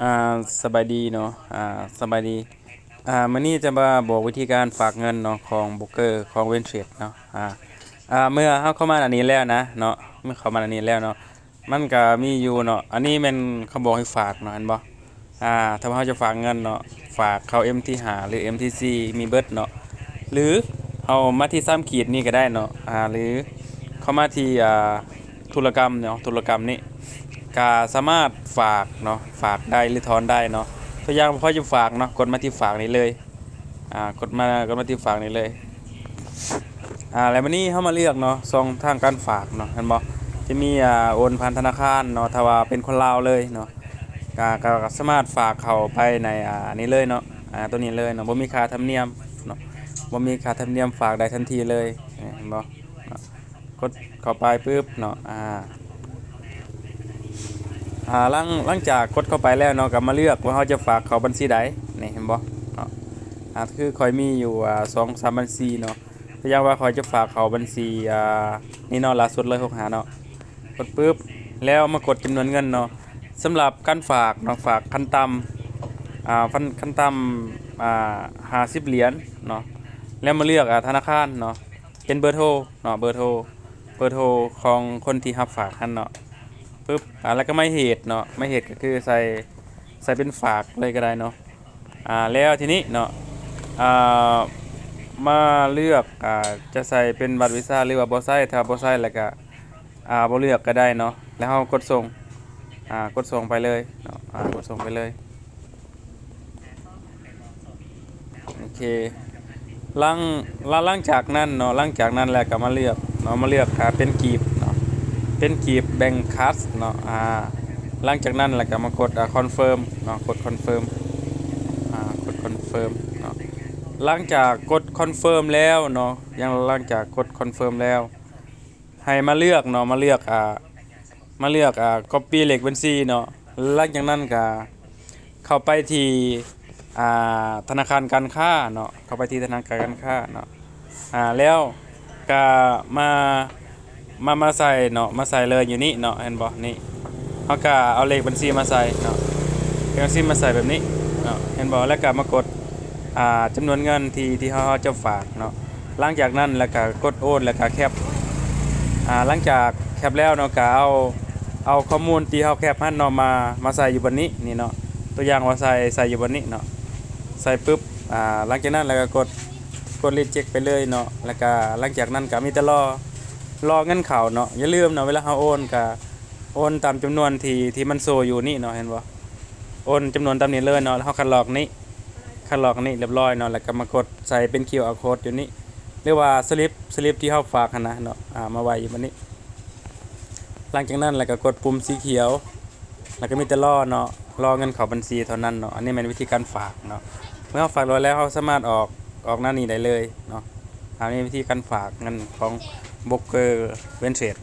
ອ່າ ສະບາຍດີເນາະ ອ່າ ສະບາຍດີ. ອ່າ ມື້ນີ້ຈະມາບອກວິທີການຝາກເງິນເນາະ ຂອງໂບຣກເກີຂອງ WinTrade ເນາະ. ອ່າ ອ່າ ເມື່ອເຮົາເຂົ້າມາອັນນີ້ແລ້ວນະເນາະ ເມື່ອເຂົ້າມາອັນນີ້ແລ້ວເນາະ ມັນກະມີຢູ່ເນາະ ອັນນີ້ແມ່ນເຂົາບອກໃຫ້ຝາກເນາະ ເຫັນບໍ່? ອ່າ ຖ້າວ່າເຮົາຈະຝາກເງິນເນາະ ຝາກເຂົ້າ ເອັມທີຫ້າ ຫຼື ເອັມທີສີ່ ມີເບິດເນາະ ຫຼືເຮົາມາທີ່ສາມຂີດນີ້ກະໄດ້ເນາະ ອ່າ ຫຼືເຂົ້າມາທີ່ ອ່າ ທຸລະກຳເນາະ ທຸລະກຳນີ້ກະສາມາດຝາກເນາະ ຝາກໄດ້ ຫຼືຖອນໄດ້ເນາະ. ຕົວຢ່າງ ຂ້ອຍຈະຝາກເນາະ ກົດມາທີ່ຝາກນີ້ເລີຍ ອ່າ ກົດມາ ກົດມາທີ່ຝາກນີ້ເລີຍ. ອ່າ ແລ້ວບາດນີ້ເຮົາມາເລືອກເນາະ ຊ່ອງທາງການຝາກເນາະ ເຫັນບໍ່? ຈະມີ ອ່າ ໂອນຜ່ານທະນາຄານເນາະ ຖ້າວ່າເປັນຄົນລາວເລີຍເນາະ ກະ ກະ ກະສາມາດຝາກເຂົ້າໄປໃນ ອ່າ ນີ້ເລີຍເນາະ ອ່າ ໂຕນີ້ເລີຍເນາະ ບໍ່ມີຄ່າທຳນຽມເນາະ ບໍ່ມີຄ່າທຳນຽມ ຝາກໄດ້ທັນທີເລີຍ ເຫັນບໍ່ເນາະ? ກົດເຂົ້າໄປປຶບເນາະ ອ່າ ອ່າ ຫຼັງ ຫຼັງຈາກກົດເຂົ້າໄປແລ້ວເນາະ ກະມາເລືອກວ່າເຮົາຈະຝາກເຂົ້າບັນຊີໃດ ນີ້ເຫັນບໍ່ເນາະ? ອ່າ ຄືຂ້ອຍມີຢູ່ ອ່າ ສອງສາມບັນຊີເນາະ ຄືຢ່າງວ່າຂ້ອຍຈະຝາກເຂົ້າບັນຊີ ອ່າ ນີ້ເນາະ ລ່າສຸດເລີຍ ຫົກຫ້າເນາະ. ກົດປຶບ ແລ້ວມາກົດຈຳນວນເງິນເນາະ. ສຳລັບການຝາກເນາະ ຝາກຂັ້ນຕ່ຳ ອ່າ ຂັ້ນ ຂັ້ນຕ່ຳ ອ່າ ຫ້າສິບຫຼຽນເນາະ ແລ້ວມາເລືອກ ອ່າ ທະນາຄານເນາະ ເປັນເບີໂທເນາະ ເບີໂທ ເບີໂທຂອງຄົນທີ່ຮັບຝາກຫັ້ນເນາະ. ປຶບ ອ່າ ແລ້ວກະໝາຍເຫດເນາະ ໝາຍເຫດກະຄືໃສ່ ໃສ່ເປັນຝາກເລີຍກະໄດ້ເນາະ. ອ່າ ແລ້ວທີນີ້ເນາະ ອ່າ ມາເລືອກ ອ່າ ຈະໃສ່ເປັນບັດວີຊາ ຫຼືວ່າບໍ່ໃສ່ ຖ້າບໍ່ໃສ່ແລ້ວກະ ອ່າ ບໍ່ເລືອກກະໄດ້ເນາະ ແລ້ວເຮົາກົດສົ່ງ ອ່າ ກົດສົ່ງໄປເລີຍເນາະ ອ່າ ກົດສົ່ງໄປເລີຍ. ໂອເຄ ຫຼັງ ຫຼັງຈາກນັ້ນເນາະ ຫຼັງຈາກນັ້ນແລ້ວກະມາເລືອກເນາະ ມາເລືອກ ອ່າ ເປັນກີບເນາະ ເປັນກີບແບ່ງຄັດເນາະ. ອ່າ ຫຼັງຈາກນັ້ນແລ້ວກະມາກົດ ອ່າ ຄອນເຟີມເນາະ ກົດຄອນເຟີມ ອ່າ ກົດຄອນເຟີມເນາະ. ຫຼັງຈາກກົດຄອນເຟີມແລ້ວເນາະ ຫຼັງຈາກກົດຄອນເຟີມແລ້ວ ໃຫ້ມາເລືອກເນາະ ມາເລືອກ ອ່າ ມາເລືອກ ອ່າ ກັອບປີ້ເລກບັນຊີເນາະ. ຫຼັງຈາກນັ້ນກະເຂົ້າໄປທີ່ ອ່າ ທະນາຄານການຄ້າເນາະ ເຂົ້າໄປທີ່ທະນາຄານການຄ້າເນາະ. ອ່າ ແລ້ວກະມາ ມາ ມາໃສ່ເນາະ ມາໃສ່ເລີຍຢູ່ນີ້ເນາະ ເຫັນບໍ່? ນີ້ ເຮົາກະເອົາເລກບັນຊີມາໃສ່ເນາະ ເລກບັນຊີມາໃສ່ແບບນີ້ເນາະ ເຫັນບໍ່? ແລ້ວກະມາກົດ ອ່າ ຈຳນວນເງິນທີ່ ທີ່ເຮົາ ເຮົາຈະຝາກເນາະ. ຫຼັງຈາກນັ້ນແລ້ວກະກົດໂອນ ແລ້ວກະແຄັບ ອ່າ ຫຼັງຈາກແຄັບແລ້ວເນາະ ກະເອົາ ເອົາຂໍ້ມູນທີ່ເຮົາແຄັບຫັ້ນເນາະ ມາ ມາໃສ່ຢູ່ບ່ອນນີ້ ນີ້ເນາະ. ຕົວຢ່າງວ່າໃສ່ ໃສ່ຢູ່ບ່ອນນີ້ເນາະ ໃສ່ປຶບ ອ່າ ຫຼັງຈາກນັ້ນແລ້ວກະກົດ ກົດຣີເຈັກໄປເລີຍເນາະ. ແລ້ວກະຫຼັງຈາກນັ້ນກະມີແຕ່ລໍ ລໍເງິນເຂົ້າເນາະ. ຢ່າລືມເນາະ ເວລາເຮົາໂອນກະໂອນຕາມຈຳນວນທີ່ ທີ່ມັນໂຊຢູ່ນີ້ເນາະ ເຫັນບໍ່? ໂອນຈຳນວນຕາມນີ້ເລີຍເນາະ ແລ້ວເຮົາຄັດລອກນີ້ ຄັດລອກນີ້ລຽບລ້ອຍເນາະ ແລ້ວກະມາກົດໃສ່ເປັນຄິວອາໂຄດຢູ່ນີ້ ຫຼືວ່າສລິບ ສລິບທີ່ເຮົາຝາກຫັ້ນນະເນາະ ອ່າ ມາໄວ້ຢູ່ບ່ອນນີ້. ຫຼັງຈາກນັ້ນແລ້ວກະກົດປຸ່ມສີຂຽວ ແລ້ວກະມີແຕ່ລໍເນາະ ລໍເງິນເຂົ້າບັນຊີເທົ່ານັ້ນເນາະ. ອັນນີ້ແມ່ນວິທີການຝາກເນາະ. ເມື່ອເຮົາຝາກຮຽບຮ້ອຍແລ້ວ ເຮົາສາມາດອອກ ອອກໜ້ານີ້ໄດ້ເລີຍເນາະ. ອັນນີ້ວິທີການຝາກເງິນຂອງໂບຣກເກີ WinTrade